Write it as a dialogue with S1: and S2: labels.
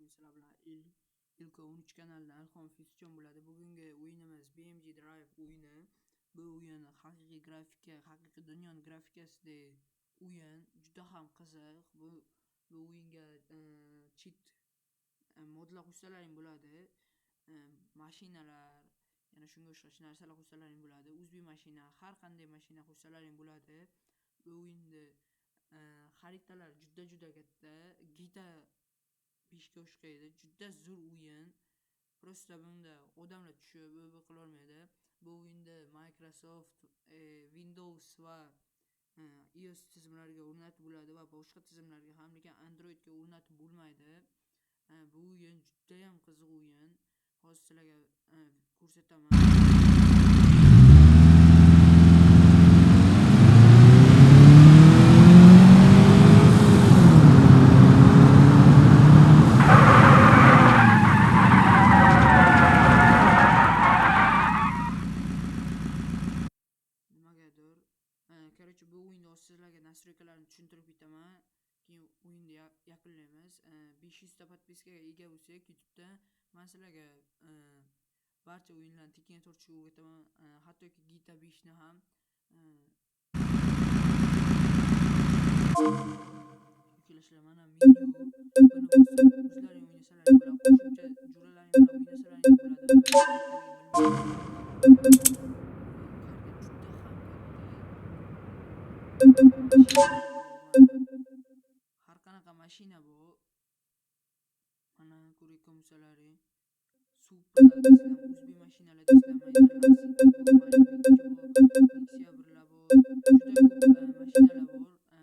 S1: Bugun sizlar bilan Ilko 13 kanalidan Ilhom Fisjon bo'ladi. Bugungi o'yinimiz BeamNG Drive o'yini. Bu o'yin haqiqiy grafika, haqiqiy dunyoning grafikasidagi o'yin, juda ham qiziq. Bu o'yinga cheat modlar qo'shsalaring bo'ladi. Mashinalar, yana shunga o'xshash narsalar qo'shsalaring bo'ladi. USB mashina, har qanday mashina qo'shsalaring bo'ladi. Bu o'yinda xaritalar juda katta. GTA 5 ga o'xshaydi. Juda zo'r o'yin. Просто bunda odamlar tushib, u bu qilolmaydi. Bu o'yinda Microsoft, Windows va iOS tizimlariga o'rnatib bo'ladi va boshqa tizimlarga ham, lekin Androidga o'rnatib bo'lmaydi. Bu o'yin juda ham qiziq o'yin. Hozir sizlarga ko'rsataman. Nimagadir, короче, bu o'yinni hozir sizlarga настройка larini tushuntirib ketaman. Keyin o'yinni yakunlaymiz. 500 ta подписка ga ega bo'lsak YouTube'da men sizlarga barcha o'yinlarni tekinga tortishga o'rgataman. Hattoki GTA 5 ni ham yuklashlar. Mana menyu, buni bosib o'zlaring o'ynasalaring bo'ladi, qo'shimcha jo'ralaring bilan o'ynasalaring bo'ladi. Har qanaqa mashina bu. Mana ko'rayotgan bo'lsalaring, Supra desam, USB mashinalar desam, Nexia birlar bor. Juda ko'p mashinalar bor.